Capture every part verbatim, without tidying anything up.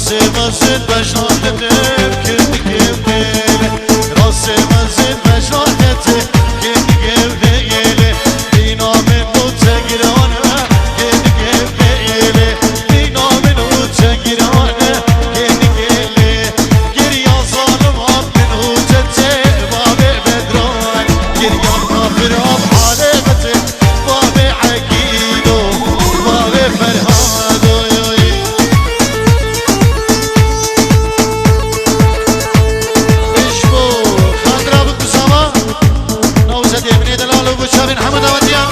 Sê mezin bejna xetim, kir dikevlê. Ra sê mezin bejna xetim, kir dikevlê. Dîna min û te giran e, kir dikevlê. Dîna min û te giran e, kir dikevlê. Giriya zalima min û te tê bavê Bedran. Giriya kafiran halê xetim, bavê Ekîdo, bavê Ferhado, yo, yo. Ji bo xatira bi kusama, navzedê min ê delal û bi çavên hemû dawetiya.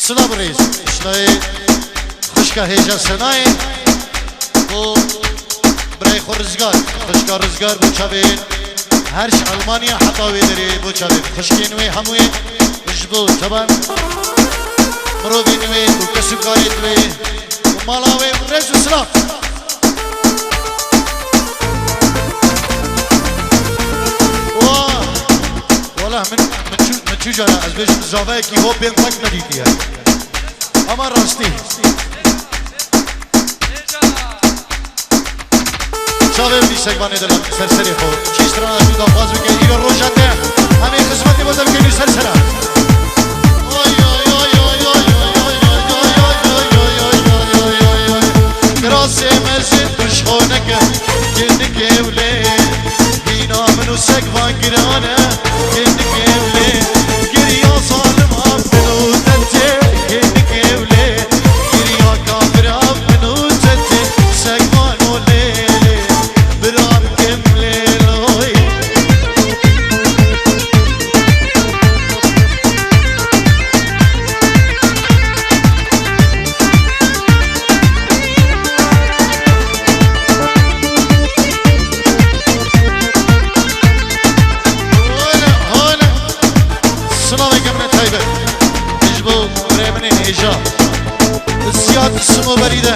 Silav û rêz. Şinayê xwişka hêja Senayê û birayê xwe Rizgar. Xwişka Rizgar bo çavên her ji Almanya heta wê derê bo çavên xwişkên wê hemûyê ji bo teban mirovên wê û kes û karê wê û mala wê rêz û silav. Wa, wala min, min çû, min çû cara ez bêjim zavayekî hopên tek nedîtiye. Ama rastî. Çavê wî segvanê de ser serê xwe. Çî strana wî daxwaz bike, îro roja te. Em ê xizmetê bo te bikin wî ser sera. Oy, oy, oy. Kirasê mezin tu ji xwe neke, kinik ewlê. Dîna min û segvan giran e, kinik ewlê. Giriya zalima min û te tê, kinik ewlê. Giriya kafira min û te tê, segvan û lêlê. Bira bikim lêloy. Hole, hole. Silaveke min e taybet. Ji bo birê min ê hêja. Ziyad Simo berî de.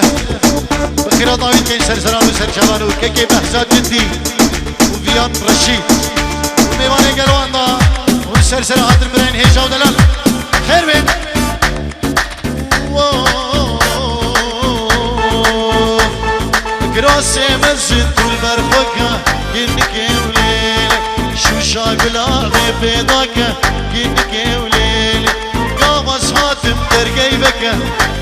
Bi xêra dawî dikeyn ser seran û ser çavan û kekê Behzat Cindî û Viyan Reşîd. Û mêvanê gelo anda hûn ser ser hatin birên hêja û delal. Xêr bên. Kirasê mezin tu li ber xwe ke, kinik ewlêlê. Şûşa gulavê pêda ke, kinik ewlêlê. Gava ez hatim dergey veke,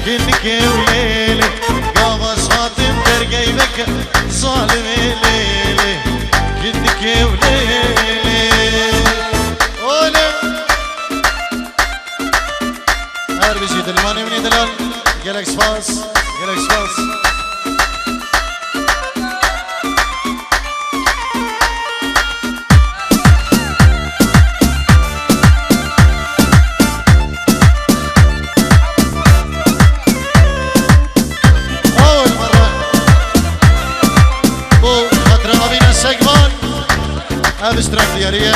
kinik ewlêlê. Gava ez hatim dergey veke, zalimê lêlê. Kinik ewlêlê. Olê. Her bijî dilmanê min ê delal. Gelek spas. Gelek spas. Awel merre. Bu xatira abîne segvan. Ev istrak diyarî ye.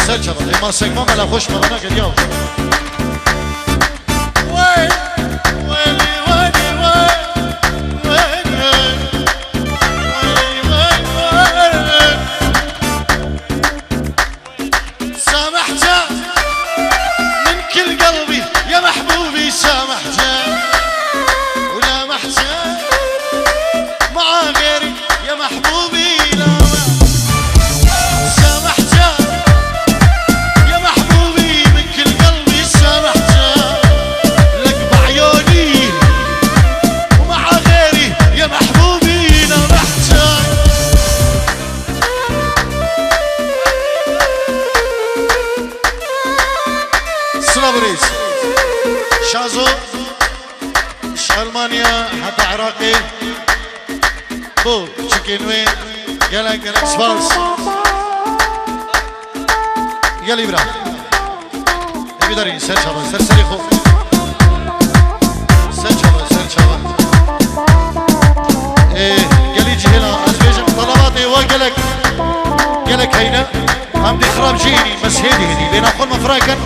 Ser çava. Ema segvan bela xweş mala nake diyaw. سامحت من كل قلبي يا محبوبي، سامحت ولامحت مع غيري يا محبوبي، لا سامحت يا محبوبي، من كل قلبي سامحت لك بعيوني، ومع غيري يا محبوبي لامحت. Silav û rêz. Şazo, ji Almanya heta Iraqê. Bo çikên wê gelek gelek spas. Gelî bira. Ê bidarî ser çava, ser serê xwe. Ser çava, ser çava. Ê, gelî cihêla, ez bêjim, talabatê wa gelek, gelek heyne. Em dê xirab jî hênî, bes hêdî hêdî. Bêhna xwe me firakin.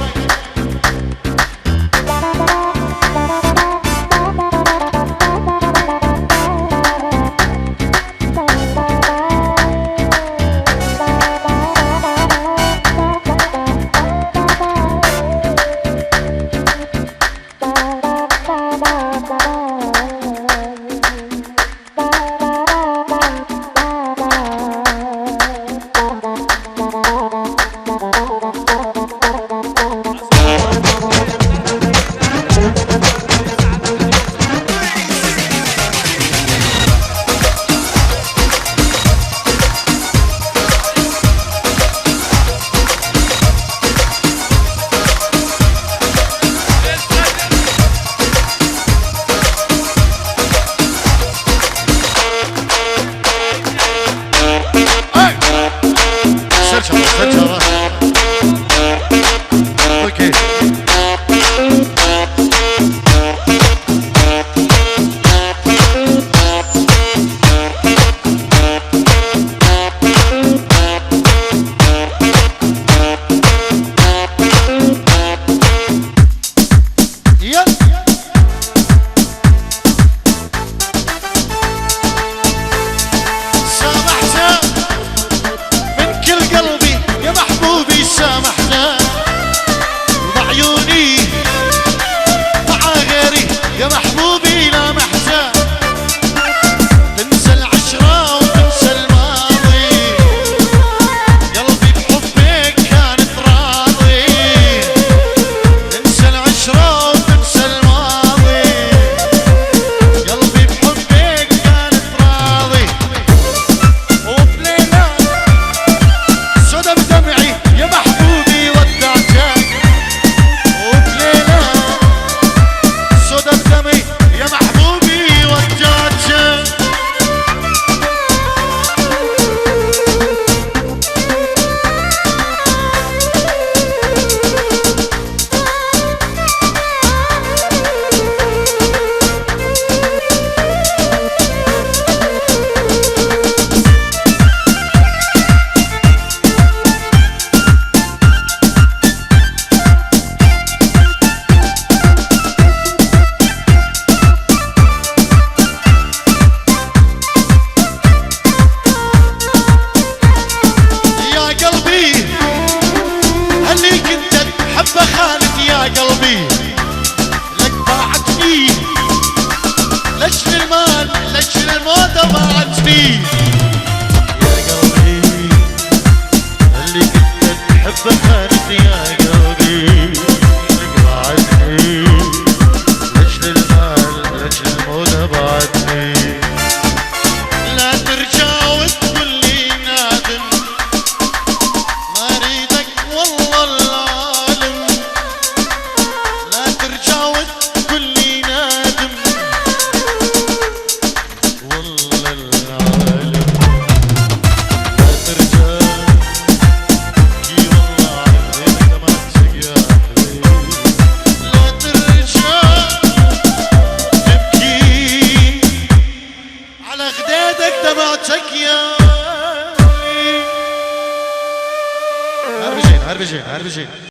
Hey! Ser çava, ser çava. Okey. يا سامحت من كل قلبي يا محبوبي، سامحت وبعيوني مع غيري يا محبوبي لامحت. تنسى العشرة وتنسى الماضي، قلبي بحبك كانت راضي. تنسى العشرة وتنسى الماضي، قلبي بحبك كانت راضي. وبليلة سودا بدمعي يا محبوبي ودعتك. وبليلة سودا بدمعي يا محبوبي ودعتك. يا قلبي، هاللي كنت تحبه خانت يا قلبي، لك باعتني، لأجل المال، لأجل الموت باعتني. يا قلبي، اللي كنت تحبه خانت يا قلبي، لك باعتني، لأجل المال، لأجل الموت باعتني. لا ترجع وتقول لي نادم، ما أريدك والله العالم. لا ترجع وتقول لي نادم، والله العالم. لا ترجع، تبكي والله على خديك دمعتك يا حبيبي. لا ترجع تبكي على خديدك دمعتك يا. هر بجين، هر بجين، هر بجين.